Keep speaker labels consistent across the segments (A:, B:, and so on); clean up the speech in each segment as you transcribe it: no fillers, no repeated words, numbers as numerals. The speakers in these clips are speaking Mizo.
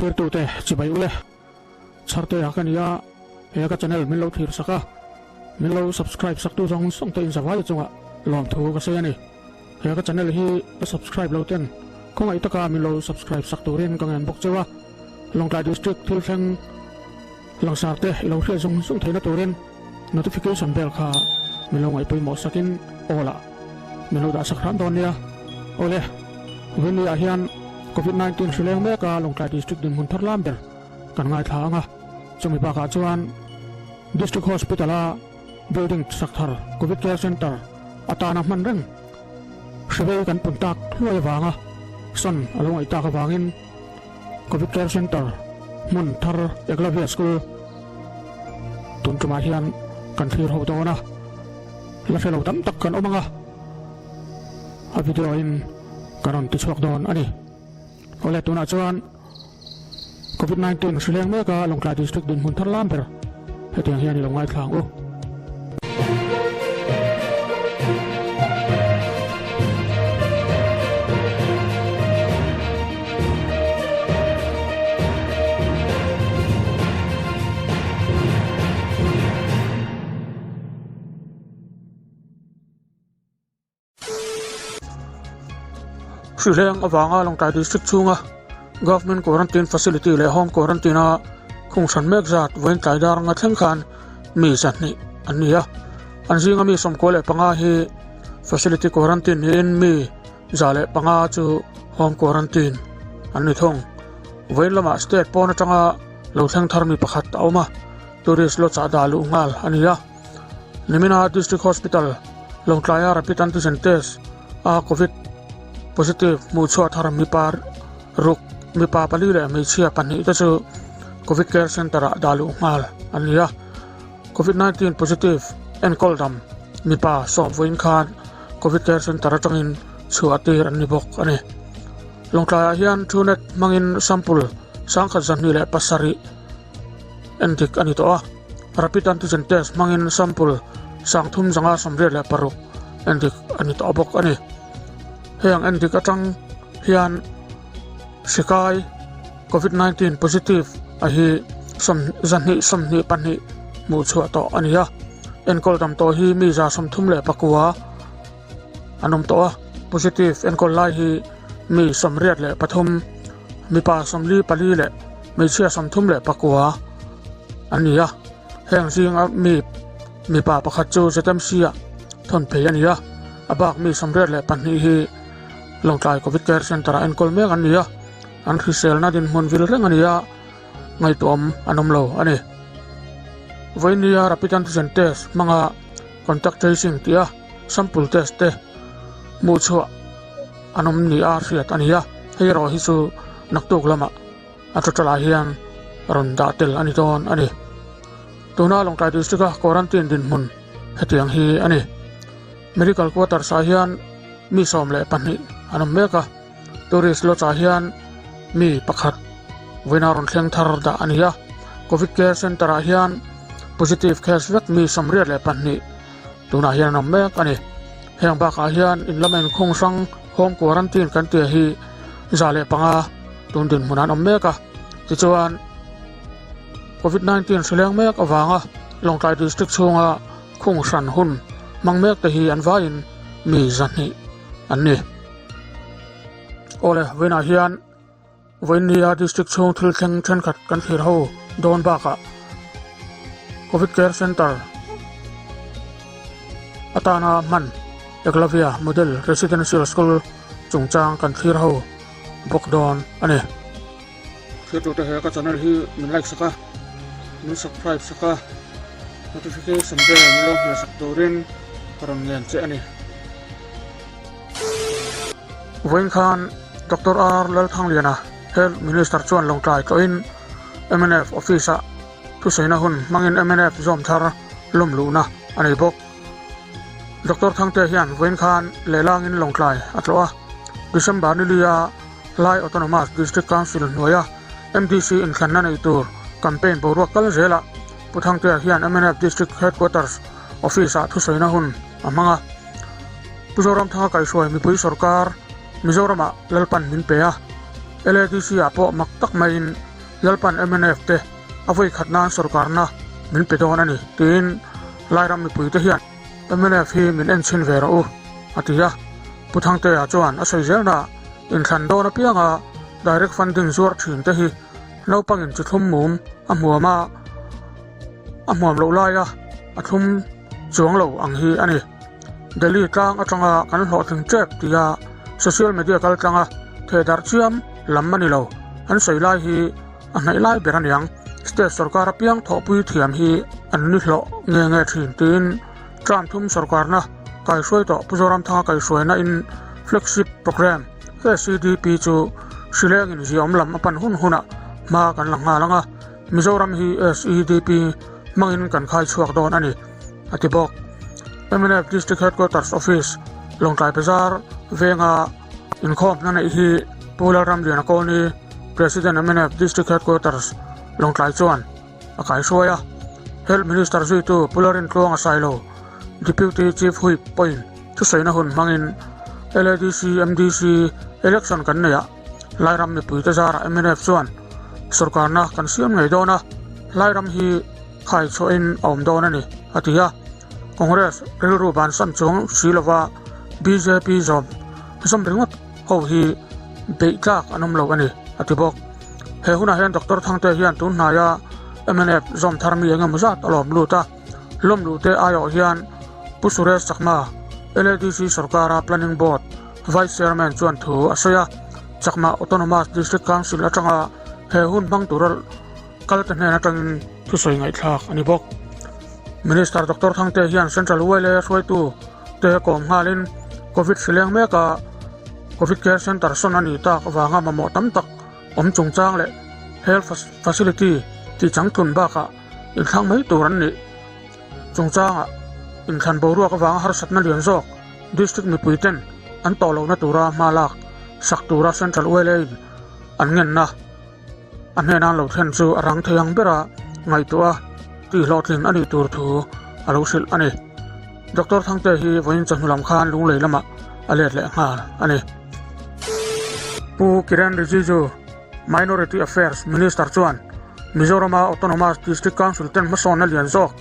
A: Thirtute chibai ule Chhartea ka nia, he ka channel min lo thlir sak a, min lo subscribe sak tu zawng zawng te in zavai chungah lawmthu ka sawi a ni. He ka channel hi ka subscribe lo ten khawngaih taka min lo subscribe sak turin ka ngen bawk cheu a, Lawngtlai District thil thleng langsar te i lo hriat zawng zawng theihna turin notification bell kha min lo ngaih pawimawh sakin all ah min lo dah sak hram dawn nia. Awle, Vini ah hian Covid 19 hri leng mek a Lawngtlai District dinhmun thar lam ber kan ngaithla ang a, chumi bakah chuan District Hospital a building sak thar Covid Care Centre atana hman reng hrivei kan pun tak hluai avanga sawn a lo ngaih tak avangin Covid Care Centre hmun thar Eklavya School tun tumah hian kan thlir ho dawn a, la hre lo tam tak kan awm ang a, a video in ka rawn ti chhuak dawn a ni. Awle tunah chuan Covid 19 hri leng mek a Lawngtlai District dinhmun thar lam ber hetiang hian i lo ngaithla ang u. Hrileng avanga Lawngtlai District chhunga Government Quarantine Facility leh Home Quarantine a khung hran mek zat vawiin tlai dar anga thleng khan mi 200 an ni a. An zinga mi 95 hi Facility Quarantine niin mi 105 chu Home Quarantine an ni thung. Vawiin lamah State pawn atanga lo thleng thar mi pakhat a awm a, Tourist Lodge ah dah luh nghal a ni a. Nimina District Hospital Lawngtlaia Rapid Antigen Test a Covid positive hmuh chhuah thar mipa ruk mipa pali leh hmeichhia pahnih te chu Covid Care Centre ah dah luh nghal an ni a. Covid 19 positive enkawl dam mipa sawm vawiin khan Covid Care Centre atangin chhuah tir an ni bawk a ni. Lawngtlaiah hian Truenat hmangin sample 1207 endik a ni tawh a. Rapid Antigen Test hmangin sample 386 endik a ni tawh bawk a ni. Heng endik atang hian hri kai Covid 19 positive a hi 222 hmuh chhuah tawh a ni a. Enkawl dam tawh hi mi 39 an awm tawh a. Positive enkawl lai hi mi 83, mipa 44 leh hmeichhia 39 an ni a, heng zinga mi mipa pakhat chu ZMC ah thawn phei a ni a, a bak mi 82 hi Lawngtlai Covid Care Centre ah enkawl mek an ni a, an hriselna dinhmun vil reng a ni a, ngaihtuahawm an awm lo a ni. Vawinia Rapid Antigen Test hmanga Contact Tracing tih a Sample Test te hmuh chhuah an awm ni a hriat a ni a, hei erawh hi chu naktuk lamah A total ah hian rawn dah tel a ni dawn a ni. Tuna Lawngtlai District a quarantine dinhmun hetiang hi a ni. Medical quarters ah hian mi 12 an awm mek a, Tourist Lodge ah hian mi pakhat vawiina rawn thleng thar dah a ni a, Covid Care Centre ah hian positive case vek mi 82 tunah hian an awm mek a ni. Heng bakah hian in lama inkhung hrang home quarantine kan tih hi 105 tun dinhmun an awm mek a. Tichuan, Covid 19 hri leng mek avanga Lawngtlai District chhunga khung hran hun hmang mek te hi an vaiin mi 200 an ni. Awle, vawiinah hian Vawiinnia District chhung thil thleng thenkhat kan thlir ho dawn bakah Covid Care Centre atana hman Eklavya Model Residential School chungchang kan thlir ho bawk dawn a ni. Thirtute he ka channel hi min like sak a, min subscribe sak a, notification bell min lo hmeh sak turin ka rawn ngen che a ni. Vawiin khan Doctor R Lalthangliana, Health Minister chuan Lawngtlai tlawhin mnf Office-ah thusaina hun hmangin mnf zawm thar lawm luhna a nei bawk. Doctor Thangte hian vawiin khan lehlangin Lawngtlai a tlawh a, December ni lia Lai Autonomous District Council hnuaia MDC inthlanna nei tur campaign boruak kal zelah Pu Thangtea hian mnf District Headquarters Office-ah thusaina hun a hmang a. Pu Zoramthanga kaihhruai mipui sorkar Mizoramah Lalpan min pe a, LADC-ah pawh mak tak maiin. Lalpan mnf te a vawi khat nan sorkarna min pe dawn a ni tiin Lairam mipuite hian mnf hi min en chhin ve rawh u a ti a. Pu Thangtea chuan a sawi zelnaah inthlan dawn apianga direct funding zuar thin te hi naupangin chi thlum mum a hmuam a, a hmuam loh laia a thlum chuang lo ang hi a ni. Delhi tlang atanga kan hlawhtling tep tia social media kal tlanga thehdarh chiam lam a ni lo. An sawi lai hi a hnaih lai ber a niang. State sorkar apiang thawhpui thiam hi an ni hlawh nge nge thin tiin term thum sorkarna kaihruai tawh Pu Zoramthanga kaihruaina in flagship programme SEDP chu hrilengin ziaawm lam a pan hun hunah hma kan la nghal ang a, Mizoram hi SEDP hmangin kan khai chhuak dawn a ni, a ti bawk. Mnf District Headquarters Office, Lawngtlai Bazar venga inkhawmna neih hi Pu Lalramliana Kawlni, President mnf District Headquarters, Lawngtlai chuan a kaihruai a. Health Minister zuitu Pu Lalrintluanga Sailo, Deputy Chief Whip pawhin thusawiina hun hmangin LADC, MDC election kan neih ah Lairam mipuite zarah mnf chuan sorkarna kan siam ngei dawn a, Lairam hi khai chhuahin a awm dawn a ni, a ti a. Congress rilru bansan chuang si lova bjp zawm zawm ringawt ho hi beih tlak an awm lo a ni, a ti bawk. He hunah hian Doctor Thangte hian tun hnaia mnf zawm thar mi engemaw zat a lawm lut a, lawm luhte aiawh hian Pu Suresh Chakma, LADC sorkara Planning Board Vice Chairman chuan thu a sawi a, Chakma Autonomous District Council atanga he hun hmang tura kalte hnen atangin thusawi ngaihthlak a ni bawk. Minister Doctor Thangte hian Central YLA hruaitu te kawm nghalin Covid hri leng meka Covid Care Centre sawn a nih tak avanga mamawh tam tak awm chungchang leh Health Facility tihchangtlun bakah inthlang mai tur an nih chungchangah inthlan boruak avanga harsatna lian zawk District mipui ten an tawh lohna tura hma lak sak tura Central YLA in an ngenna a hnena an lo thlen chu a rang thei ang bera ngaihtuah a tihhlawhtlin a nih tur thu a lo hrilh a ni. Doctor Thangte hi vawiin chawhnu lam khan Lunglei lamah a let leh nghal a ni. Pu Kiren Rijiju, Minority Affairs Minister chuan Mizorama Autonomous District Council ten hmasawnna lian zawk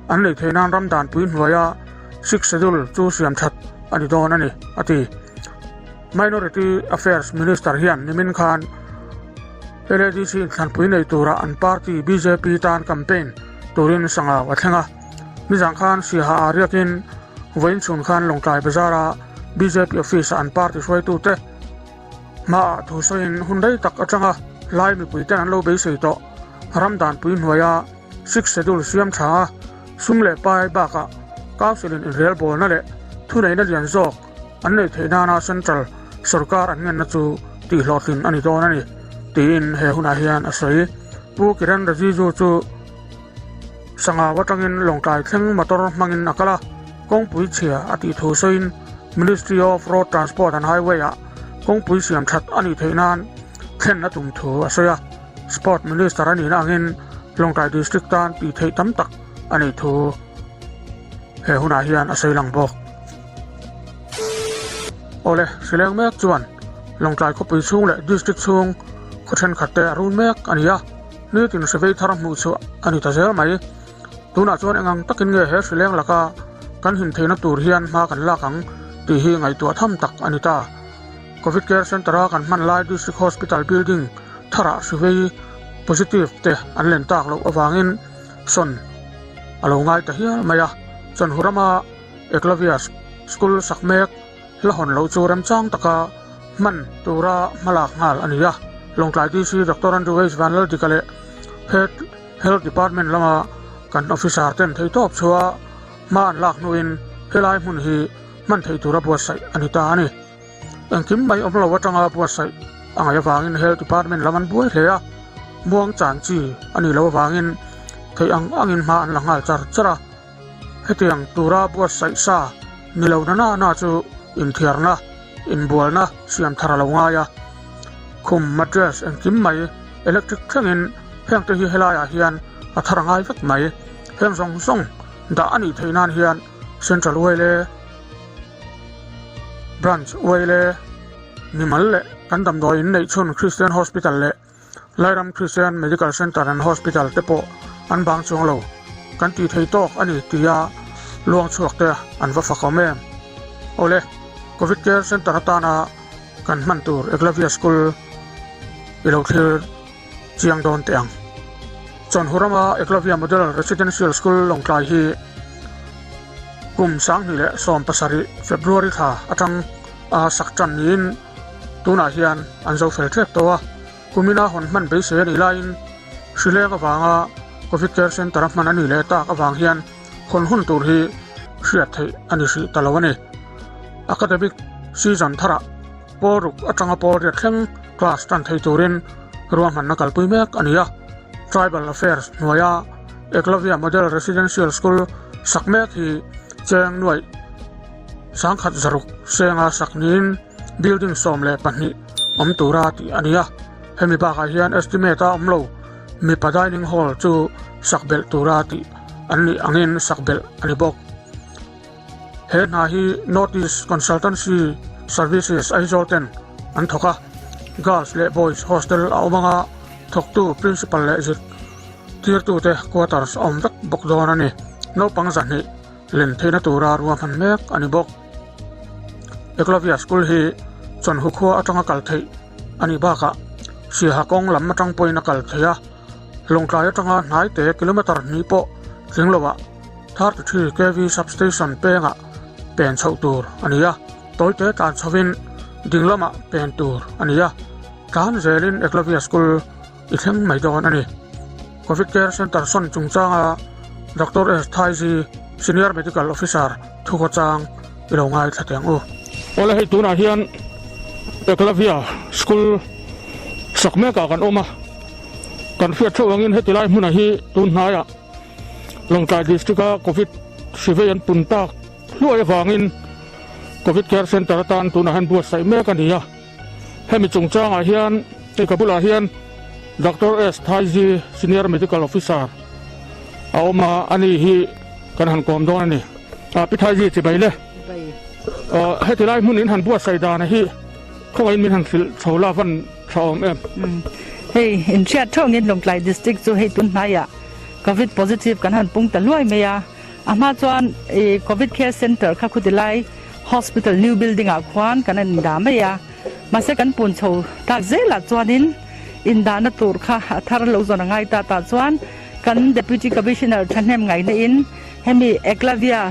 A: an lei theih nan ram danpui hnuaia Sixth Schedule chu siam that a ni dawn a ni, a ti. Minority Affairs Minister hian nimin khan LADC inthlanpui nei tura an party bjp tan campaign turin sangau a thleng a. Nizan khan Siaha ah riakin vawiin chhun khan Lawngtlai Bazar-a bjp office-ah an party hruaitute hmaah thu sawiin hun rei tak atanga lai mipuiten an lo beisei tawh ram danpui hnuaia Sixth Schedule siam tha a, sum leh pai bakah Council-in inrelbawlna leh thuneihna lian zawk an neih theih nana Central sorkar an ngenna chu tihhlawhtlin a ni dawn a ni, tiin he hunah hian a sawi. Pu Kiren Rijiju chu Sangau atangin Lawngtlai thleng motor hmangin a kal a, kawngpui chhia a tih thu sawiin Ministry of Road Transport and Highway-ah kawngpui siam that a nih theih nan thlen a tum thu a sawi a. Sport Minister a nihna angin Lawngtlai District tan tih theih tam tak a nih thu he hunah hian a sawi lang bawk. Awle, hrileng mek chuan Lawngtlai khawpui chhung leh District chhung khaw thenkhat te a run mek a ni a, nitin hrivei thar hmuh chhuah a ni ta zel mai. Tunah chuan engang takin nge he hrileng laka kan him theihna tur hian hma kan lak ang tih hi ngaihtuah tham tak a ni ta. Covid Care Centre-a kan hman lai District Hospital building tharah hrivei positive te an len tak loh avangin sawn a lo ngai ta hial mai a. Chawnhu rama Eklavya School sak mek hla hawn loh chu remchang taka hman tura hmalak nghal a ni a. Lawngtlai DC Doctor Andrew H Vanlaldika leh Head Health Department lama kan officer ten theihtawp chhuah hma an lak hnuin helai hmun hi hman theih tura buatsaih a ni ta a ni. Engkim mai awm lo atanga buatsaih a ngaih avangin Health Department lam an buai hle a, muang chan chi a nih loh avangin theih ang angin hma an la nghal char char a. Hetiang tura buatsaih sa ni lo na na na chu inthiarna, inbualna siam thar a lo ngai a. Khum, mattress, engkim mai, electric thlengin hengte hi helaiah hian a thar a ngai vek mai. Heng zawng zawng dah a nih theih nan hian Central Uaile, Branch Uaile, Mimal leh kan damdawi in neih chhun Christian Hospital leh. Lairam Christian Medical Centre and Hospital te pawh an bang chuang lo. Kan tih thei tawk a ni tia luang chhuak te an va fakawm em? Awle, Covid Care Centre atana kan hman tur Eklavya School i lo thlir chiang dawn teh ang. Chawnhu rama Eklavya Model Residential School Lawngtlai hi kum 2017 February thla atang a sak tan niin tunah hian an zo fel tep tawh a. Kumina hawn hman beisei a nih laiin hrileng avanga Covid Care Centre a hman a nih leh tak avang hian hawn hun tur hi hriat theih a ni hrih ta lo a ni. Academic season tharah pawl ruk atanga pawl riat thleng class tan thei turin ruahmanna kalpui mek a ni a. Tribal Affairs hnuaia Eklavya Model Residential School sak mek hi cheng nuaih sangkhat zaruk senga sak niin building 12 awm tura tih a ni a. Hemi bakah hian estimate a awm lo mipa dining hall chu sak belh tura tih an nih angin sak belh a ni bawk. He hna hi North East Consultancy Services Aizawl ten an thawk a, Girls leh Boys hostel a awm anga thawktu Principal leh zirtirtute quarters a awm vek bawk dawn a ni. Naupang 200 len theihna tura ruahman mek a ni bawk. Eklavya School hi Chawnhu khua atanga kal theih a nih bakah Siaha kawng lam atang pawhin a kal thei a, Lawngtlai atanga hnai te kilometre hnih pawh tling loah 33 kv substation pengah pen chhoh tur a ni a, tawite tlan chhovin ding lamah pen tur a ni a, tlan zelin Eklavya School i thleng mai dawn a ni. Covid Care Centre sawn chungchanga Doctor S Thaizi, Senior Medical Officer thukhawchang i lo ngaithla teh ang u. Awle hei tunah hian Eklavya School sak mekah kan awm a, kan hriat theuh angin heti lai hmunah hi tun hnaiah Lawngtlai District-a Covid hri vei an pun tak hluai avangin Covid Care Centre atan tunah hian buatsaih mek a ni a. Hemi chungchangah hian hei ka bulah hian Doctor S Thaizi Senior Medical Officer a awm a, ani hi kan han kawm dawn a ni. Pi Thaizi chibai le. Heti lai hmun in han buatsaih dana hi khawngaihin min han hrilh chho la van tha awm em?
B: Hei inhriat theuhngin Lawngtlai District chu hei tun hnaiah Covid positive kan han pung ta luai mai a, a hma chuan Covid Care Centre kha khuti lai Hospital new building ah khuan kan an indah mai a, mahse kan pun chho tak zelah chuanin indahna tur kha a thar lo zawn a ngai ta tah chuan kan Deputy Commissioner thahnem ngaihna in hemi Eklavya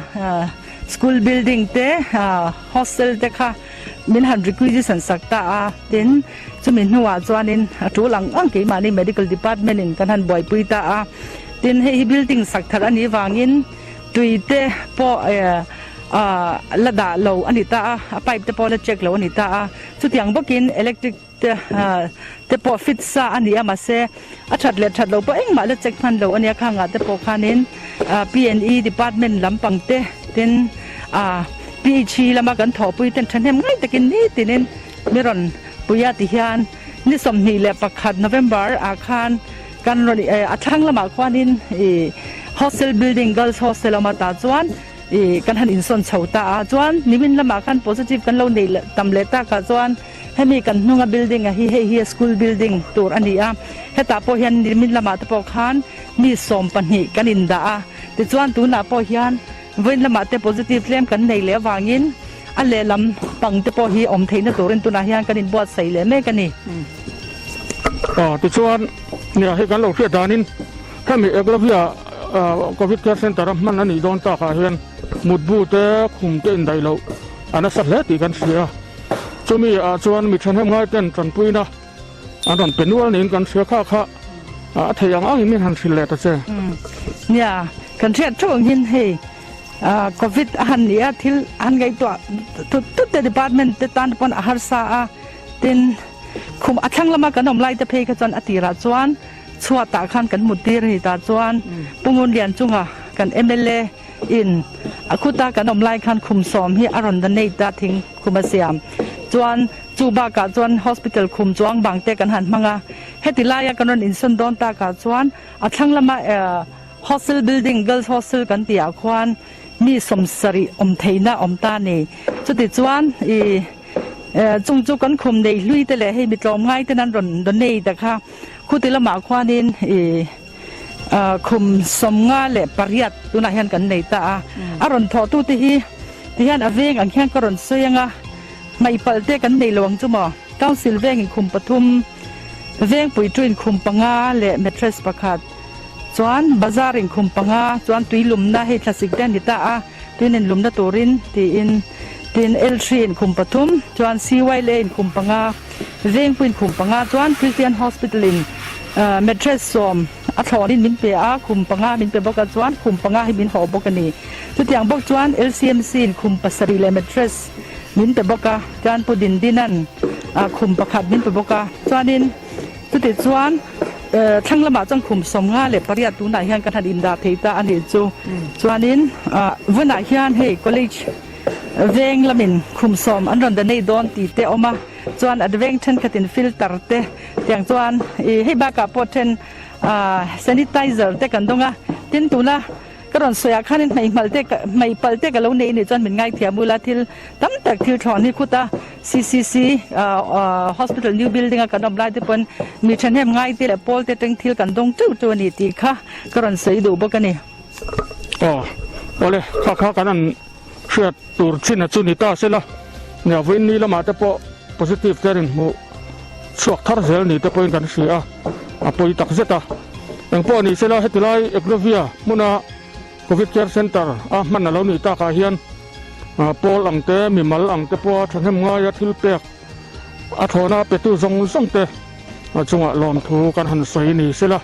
B: school building te hostel te kha min han requisition sak ta a, tin chumi hnuah chuanin a tul ang ang keimahni medical department in kan han buaipui ta a, tin hei hi building sak thar a nih vangin tui te pawh la dah lo a ni ta a, a pipe te pawh la check lo a ni ta a, chutiang bawkin electric te te pawh fit sa a ni a mahse a that leh that lo pawh engmah la check hman lo a nia khangah te pawh khanin P&E department lampang te tin PHE lama kan thawhpui ten thahnem ngai takin nitinin mi rawn pui a ti hian ni 21 November ah khan kan rawn a thlang lamah khuanin ih hostel building girls hostel a awm a tah chuan ih kan han insawn chho ta a chuan nimin lamah khan positive kan lo neih tam leh takah chuan hemi kan hnunga building a hi hei hi school building tur a ni a hetah pawh hian nimin lamah te pawh khan mi 12 kan indah a tichuan tunah pawh hian vawiin lamah te positive tlem kan nei leh avangin a lehlam pang te pawh hi awm theihna turin tunah hian kan inbuatsaih leh mek a ni.
A: Aw tichuan nia hei kan lo hriat danin hemi Eklavya Covid Care Centre a hman a nih dawn takah hian mutbu te khum te indaih loh a nasa hle tih kan hria a, chumi ah chuan mi thahnem ngai ten tanpuina an rawn pe nual niin kan hria kha kha a thei ang angin min han hrilh leh ta che.
B: Nia kan hriat theuh ang hian hei Covid a han ni a thil a han ngaihtuah tut tut te department te tan pawn a harsa a tin khum a thlang lama kan awm lai te phei kha chuan a tirah chuan chhuatah khan kan mut tir a ni tah chuan Pu Ngunlian chunga kan mla in a khuta kan awm lai khan khum sawm hi a rawn donate a thing khum a siam chuan chu bakah chuan hospital khum chuang bang te kan han hmang a heti laia kan rawn insawn dawn takah chuan a thlang lama Hostel building, girls hostel kan tih ah khuan mi 70 awm theihna awm ta a ni. Chuti chuan ih chung chu kan khum nei hlui te leh hei mi tlawm ngai ten an rawn donate a kha. Khuti lamah khuanin ih khum 58 tunah hian kan nei ta a. A rawn thawhtute hi tihian a veng ang hian ka rawn sawi ang a, hmaihpalh te kan nei lo ang chu maw? Council vengin khum pathum, Vengpuitu in khum panga leh mattress pakhat, chuan bazar in khum panga chuan tui lumna hei thlasik te a ni ta a, tui nen lumna turin tiin tin L3 in khum pathum chuan CYLA in khum panga, Vengpui in khum panga chuan Christian Hospital in mattress sawm a thlawnin min pe a, khum panga min pe bawk a chuan khum panga hi min hawh bawk a ni. Chutiang bawk chuan LCMC in khum pasarih leh mattress min pe bawk a, chuan Pu Dindina'n khum pakhat min pe bawk a, chuanin chuti chuan thlang lamah chuan khum 58 tunah hian kan han indah thei ta a nih chu. Chuanin vunah hian hei college veng lamin khum sawm an rawn da nei dawn tih te a awm a, chuan a veng thenkhatin filter te tiang chuan ih hei bakah pawh then sanitizer te kan dawng a, tin tuna Ka rawn sawi ah khanin hmeihmalh te hmeihpalh te ka lo nei nih chuan min ngaithiam ula thil tam tak thil thlawn hi khuta CCC Hospital new building a kan awm lai te pawn mi thahnem ngai te leh pawl te teng thil kan dawng teuh teuh a ni tih kha ka rawn sawi duh bawk a ni.
A: Aw awle kha kha kan han hriat tur chin a chu ni ta sela nia vawiin ni lamah te pawh positive te rin hmuh chhuak thar zel ni te pawhin kan hria a, a pawi tak zet a. Engpawh ni sela heti lai Eklovia hmuna Covid Care Centre a hman a lo nih takah hian pawl ang te, mimal ang te pawha thahnem ngaia thil pek a thlawhna petu zawng zawng te chungah lawmthu kan han sawi ni sela.